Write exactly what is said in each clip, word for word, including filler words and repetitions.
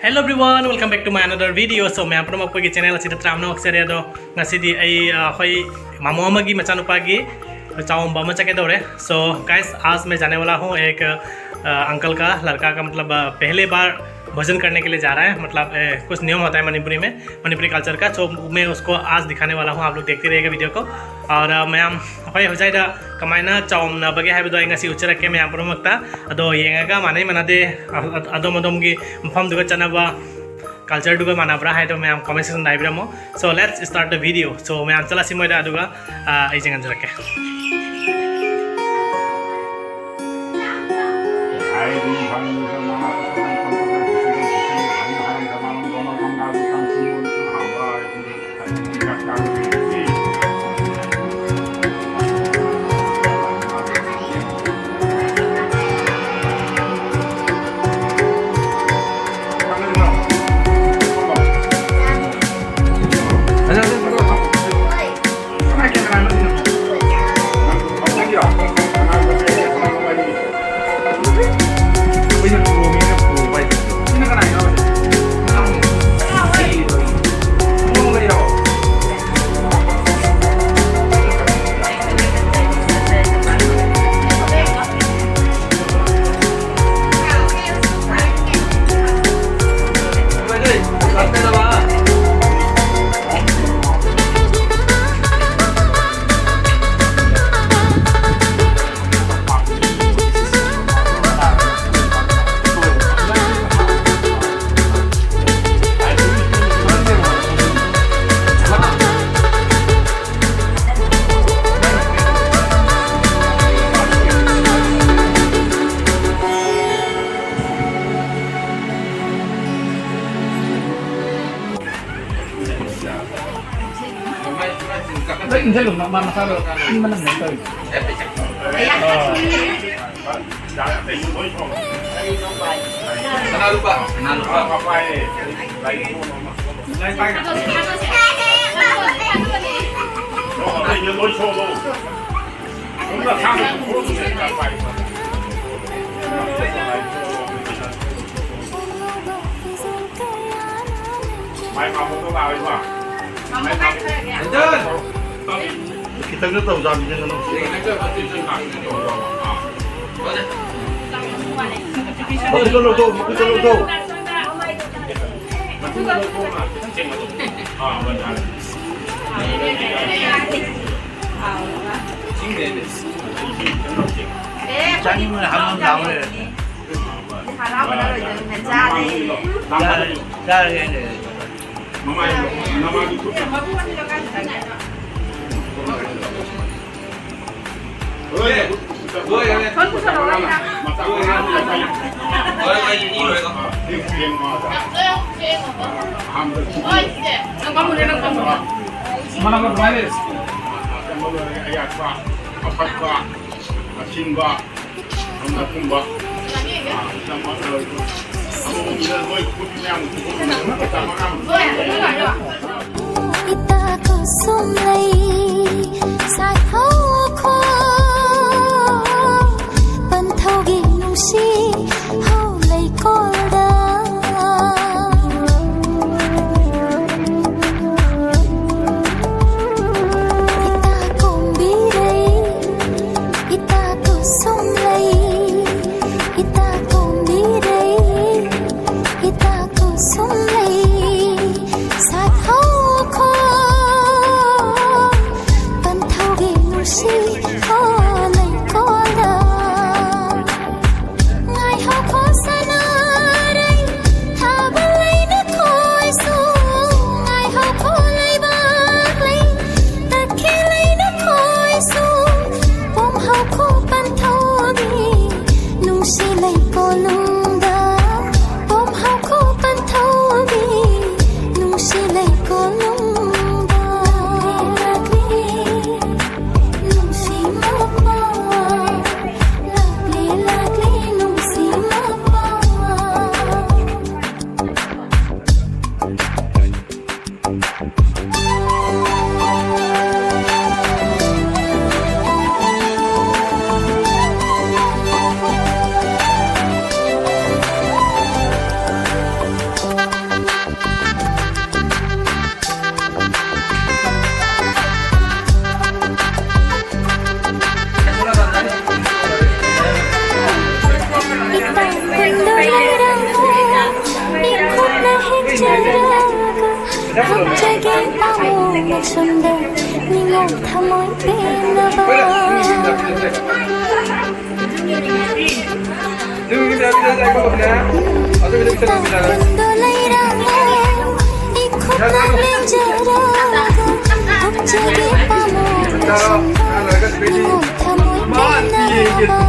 Hello everyone, welcome back to my another video. So ꯃꯌꯥꯝ ꯄꯨꯝꯅꯃꯛ ꯑꯩꯈꯣꯏꯒꯤ channel ꯑꯁꯤꯗ ꯇꯔꯥꯝꯅ ꯑꯣꯛꯆꯔꯤ꯫ ꯑꯗꯣ ꯉꯁꯤꯗꯤ ꯑꯩ ꯑ, ꯑꯩꯈꯣꯏ ꯃꯥꯃꯣ ꯑꯃꯒꯤ ꯃꯆꯥꯅꯨꯄꯥꯒꯤ ꯆꯥꯎꯝꯕ ꯑꯃ ꯆꯠꯀꯦ ꯇꯧꯔꯦ꯫ So guys, आज मैं जाने वाला हूँ एक अंकल का लड़का का, मतलब पहले बार भोजन करने के लिए जा रहा है। मतलब कुछ नियम होता है मणिपुरी में, मणिपुरी कल्चर का। तो मैं उसको आज दिखाने वाला हूँ, आप लोग देखते रहिएगा वीडियो को। और मैं हम ꯑꯩꯈꯣꯏ ꯍꯧꯖꯤꯛ ꯀꯃꯥꯏꯅ ꯆꯥꯎꯝꯅꯕꯒꯦ ꯍꯥꯏꯕꯗꯣ ꯑꯩ ꯉꯁꯤ ꯎꯠꯆꯔꯛꯀꯦ ꯃꯌꯥꯝ ꯄꯨꯝꯅꯃꯛꯇ꯫ ꯑꯗꯣ ꯌꯦꯡꯉꯒ ꯃꯥꯟꯅꯩ ꯃꯥꯟꯅꯗꯦ, ꯑ-, ꯑ-, ꯑꯗꯣꯝ ꯑꯗꯣꯝꯒꯤ ꯃꯐꯝꯗꯨꯒ ꯆꯠꯅꯕ ꯀꯜꯆꯔꯗꯨꯒ ꯃꯥꯟꯅꯕ꯭ꯔꯥ ꯍꯥꯏꯗꯣ ꯃꯌꯥꯝ comment section the ꯍꯥꯏꯕꯤꯔꯝꯃꯣ꯫ So let's start the video. So ꯃꯌꯥꯝ ꯆꯠꯂꯁꯤ ꯃꯣꯏꯗ, ꯑꯗꯨꯒ ꯑ, ꯑꯩ ꯆꯪꯍꯟꯖꯔꯛꯀꯦ꯫ ꯈꯤꯇꯪꯒ ꯇꯧꯖꯥꯕꯤꯗꯅ ꯅꯪ꯫ ꯃꯈꯨꯠꯇ ꯂꯧꯊꯣꯛ, ꯃꯈꯨꯠꯇ ꯂꯧꯊꯣꯛ꯫ ꯆꯥꯅꯤꯡꯕꯅ ꯍꯥꯞꯐꯝ ꯂꯥꯎ ꯂꯩꯔꯦ꯫ ꯍꯔꯥꯎꯕꯅ ꯂꯣꯏꯗꯧꯔꯤꯕꯅꯦ꯫ ꯆꯥꯔꯦ꯫ ꯆꯥꯔꯦ, ꯆꯥꯔꯒꯦ ꯍꯥꯏꯅ ꯂꯩꯔꯦ꯫ ꯑꯌꯥꯛꯄ, ꯑꯐꯠꯄ, ꯑꯊꯤꯡꯕ, ꯑꯊꯨꯝꯕ꯫ ꯏꯇꯥ ꯀꯨꯁꯨꯝ ꯂꯩ ꯁꯥꯠꯍꯧꯈꯣ, ꯄꯟꯊꯧꯒꯤ ꯅꯨꯡꯁꯤ ꯍꯧ ꯂꯩꯀꯣꯜꯗ꯫ ꯏꯇꯥ ꯀꯣꯝꯕꯤꯔꯩ, ꯏꯇꯥ ꯀꯨꯁꯨꯝ ꯂꯩ, ꯏꯇꯥ ꯀꯣꯝꯕꯤꯔꯩ, ꯏꯇꯥ ꯀꯨꯁꯨꯝ ꯂꯩ ꯁꯥꯠꯍꯧꯈꯣ, ꯄꯟꯊꯧꯒꯤ ꯅꯨꯡꯁꯤ ꯍꯧ ꯍꯛꯆꯒꯦ ꯄꯥꯝꯃꯨ ꯃꯁꯨꯝꯗ ꯅꯤꯡꯉꯣꯝ ꯊꯃꯣꯏ ꯄꯦꯟꯅꯕ꯫ ꯏꯇꯥ ꯈꯨꯟꯗꯣ ꯂꯩꯔꯥꯡꯂꯣ, ꯏꯈꯨꯠꯅ ꯂꯦꯟꯖꯔꯒ ꯍꯛꯆꯒꯦ ꯄꯥꯝꯃꯨ ꯃꯁꯨꯝꯗ ꯅꯤꯡꯉꯣꯝ ꯊꯃꯣꯏ ꯄꯦꯟꯅꯕ꯫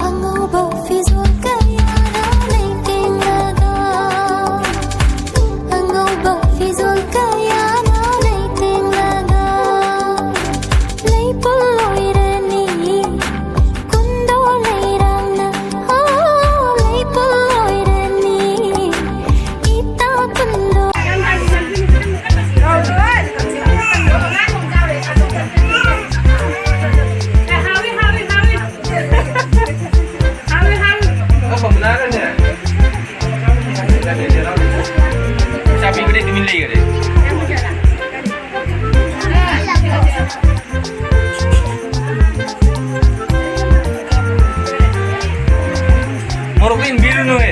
ꯑꯉꯧꯕ ꯐꯤꯖꯣꯜ ꯀꯌꯥꯅ ꯂꯩꯇꯦꯡꯂꯒ, ꯑꯉꯧꯕ ꯐꯤꯖꯣꯜ ꯀꯌꯥꯅ ꯂꯩꯇꯦꯡꯂꯒ, ꯂꯩꯄꯨꯡ ꯑꯣꯏꯔꯅꯤ ꯀꯨꯟꯗꯣ ꯂꯩꯔꯥꯡꯅ, ꯍꯣ, ꯂꯩꯄꯨꯡ ꯑꯣꯏꯔꯅꯤ ꯏꯇꯥ ꯀꯨꯟꯗꯣ꯫ ꯆꯥꯕꯤꯕꯗꯤ ꯇꯨꯃꯤꯟ ꯂꯩꯈꯔꯦ꯫ ꯃꯣꯔꯣꯛꯇ ꯏꯟꯕꯤꯔꯨꯅꯨꯍꯦ꯫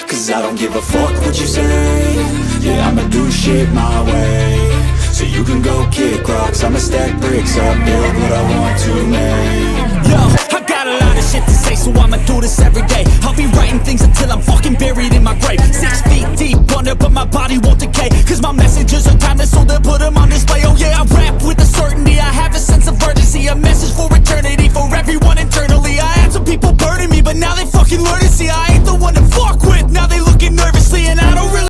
Cause I don't give a fuck what you say. Yeah, I'ma do shit my way. So you can go kick rocks, I'ma stack bricks up, build what I want to make. Yo, I got a lot of shit to say, so I'ma do this every day. I'll be writing things until I'm fucking buried in my grave. Six feet deep under, but my body won't decay. Cause my messages are timeless, so they'll put 'em on display. Oh yeah, I rap with a certainty. I have a sense of urgency, a message for eternity, for everyone internally. I had some people burning me, but now they fucking learn to see I ain't the one to fuck with. Now they looking nervous.